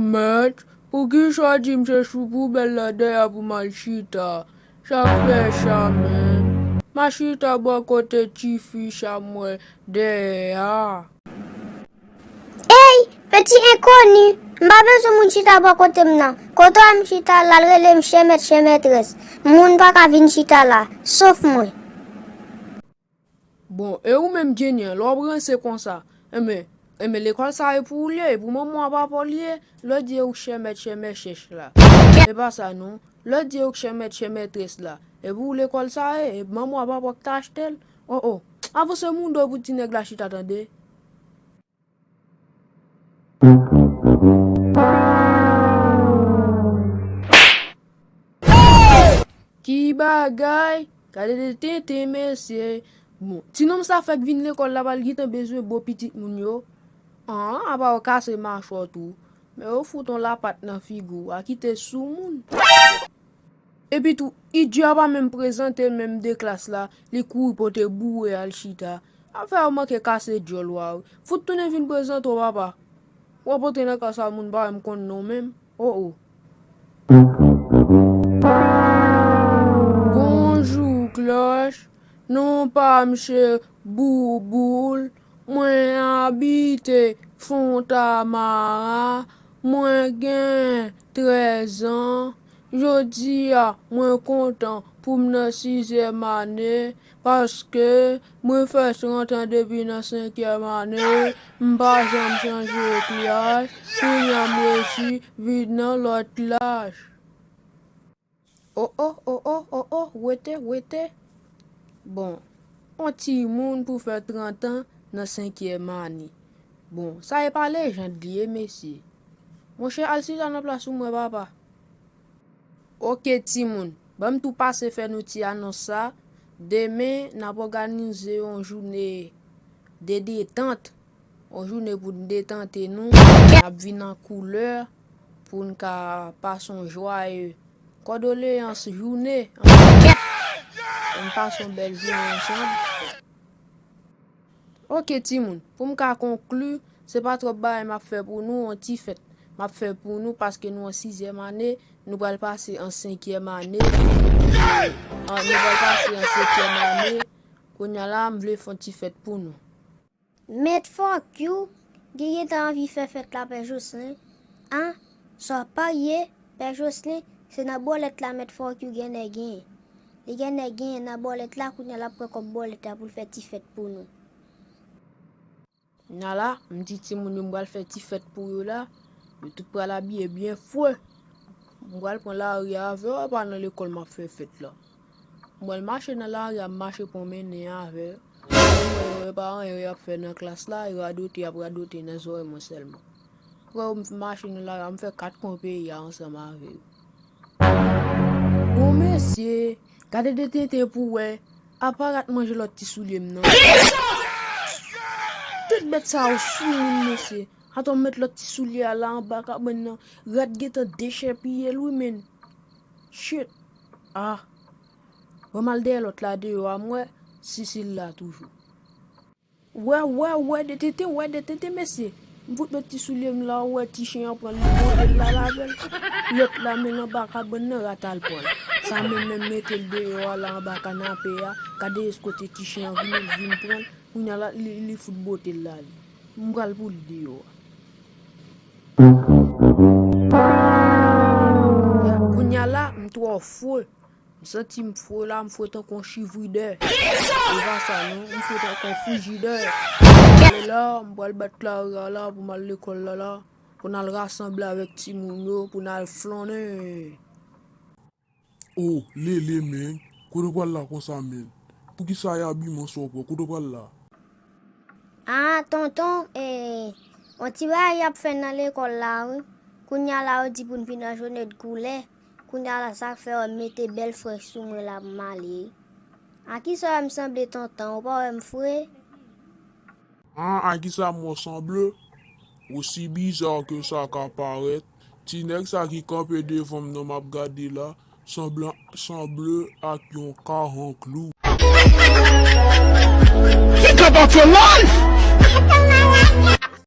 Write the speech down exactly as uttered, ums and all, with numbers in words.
Mèt, poukisa w di m se sou poubèl la dèyè a pou m al chita? Sa k fè sa menm? M a chita bò kote tifi sa m wè dèyè a. Ey, peti enkoni, m pa bezwen moun chita bò kote m nan. Kote w wè m chita la, l rele m chè mèt, chè mètrès. Moun pa ka vin chita la, sof mwen. Bon, e ou menm Jenny an, lè w ap ranse konsa, enben, enben lekòl sa e pou ou l ye, e pou manman w a papa w l ye, lè w di e ou k chè mèt, chè mèchèch la. E pa sa non, lè w di e ou k chè mèt, chè mètrès la, e pou ou lekòl sa ye, e manman w a papa w k ta achte l. O o, avanse moudo pou ti nèg la chita tande. Ki bagay! Gade de tenten mesye. Bon, ti nonm sa fèk vin lekòl la pa l gentan bezwen bo pitit moun yo. An, apa yo kase machwa w tou. Men yo fout on lapat nan figi w, a kite sou moun. Epi tou, idyo a pa menm prezante l menm de klas la, li kouri pote boure al chita. Afè yo manke kase dyòl wa wi. Fout tounen vin prezante w papa. W ap antre nan klas la moun pa menm konn non menm. O o. Bonjou klas. Non pa m se Bouboul. Mwen abite Fontamara. Mwen gen trèz an. Jodi a, mwen kontan pou m nan sizyèm ane, paske mwen fè trant an depi nan senkyèm ane, m pa janm chanje klas, kounye a m resi vin nan lòt klas. O o, o o, o o, wete, wete. Bon, on timoun pou fè trant an nan senkyèm ane. Bon, sa e pa lejand li ye, mesye. Monchè, al chita nan plas ou mwen, papa. Oke, timoun, ban m tou pase fè nou ti anons sa. Demen, n ap òganize yon jounen de detant. Yon jounen pou n detante nou, n ap vin an koulè, pou n ka pase yon jwaye kondoleyans jounen, pou n pase yon bèl jounen ansanm. Oke, timoun, pou m ka konkli, se pa twòp bagay m ap fè pou nou, yon ti fèt m ap fè pou nou, paske nou an sizyèm ane, nou pral pase an senkyèm ane, e, an, nou pral pase an senkyèm ane, kounye a la, m vle fè yon ti fèt pou nou. Mèt Fòkyou, ki gentan anvi fè fèt la, Pè Joslin? A, sa w parye, Pè Joslin, se nan bòlèt la Mèt Fòkyou genlè genyen. Li genlè genyen nan bòlèt la, kounye a l ap pran kòb bòlèt la pou l fè ti fèt pou nou. Kounye a la, m di timoun yo m pral fè ti fèt pou yo la, yo tout pral abiye byen fre. M pral pran lari a avè yo, e pa nan lekòl m ap fè fèt la. M pral mache nan lari a, m mache pwonmennen avè yo. Yo wè yo, e pa anyen yo ap fè nan klas la, yo radote, y ap radote nan zòrèy mwen sèlman. Frè yo, m mache nan lari a, m fè kat kwen peyi a ansanm avè yo. Bon, mesye, gade de tenten pou wè, apa rat manje lòt ti soulye m nan. Tout bèt sa yo sou moun, mesye. Atò, m met lòt ti soulye a la anba kabann nan. Rat gentan dechèpiye l wi, menn. Shit. Ah. Ban m al dèyè lòt la deyò a, m wè si, si l la toujou. Wè, wè, wè, de tenten, wè, de tenten, mesye. M fout met ti soulye m la, wè, ti chen an pran l, li bote l la avè l. Lòt la, menm anba kabann nan, rat al pran l. Sa menm, menm mete l deyò a la anba kanape a. Gade kote ti chen an vin, vin pran l. Kounye a la, li, li fout bote l la, li. M pral pou li deyò a. Kounye a la, m twò fre. M santi m fre la, m fre tankou yon chivridè. E pa sa non, m fre tankou yon frijidè. Ale la, m pral bat lari a la pou m al lekòl la la. Pou n al rasanble avèk timoun yo, pou n al flannen. O, Lele, men, kote w pral la konsa, men? Poukisa e abiman sa w pran? Kote w pral la? A, tonton, e, yon ti bagay y ap fè nan lekòl la, wi. Kounye a la, yo di pou n vin an jounen de koulè. Kounye a la, sa k fè yo mete bèl frèch sou mwen la pou m ale. A kisa w wè m sanble, tonton? Ou pa wè m fre? An, a kisa m wè w sanble? Osi biza ke sa ka parèt, ti nèg sa ki kanpe devan m nan m ap gade la, sanble, sanble ak yon karan klou. Think about your life!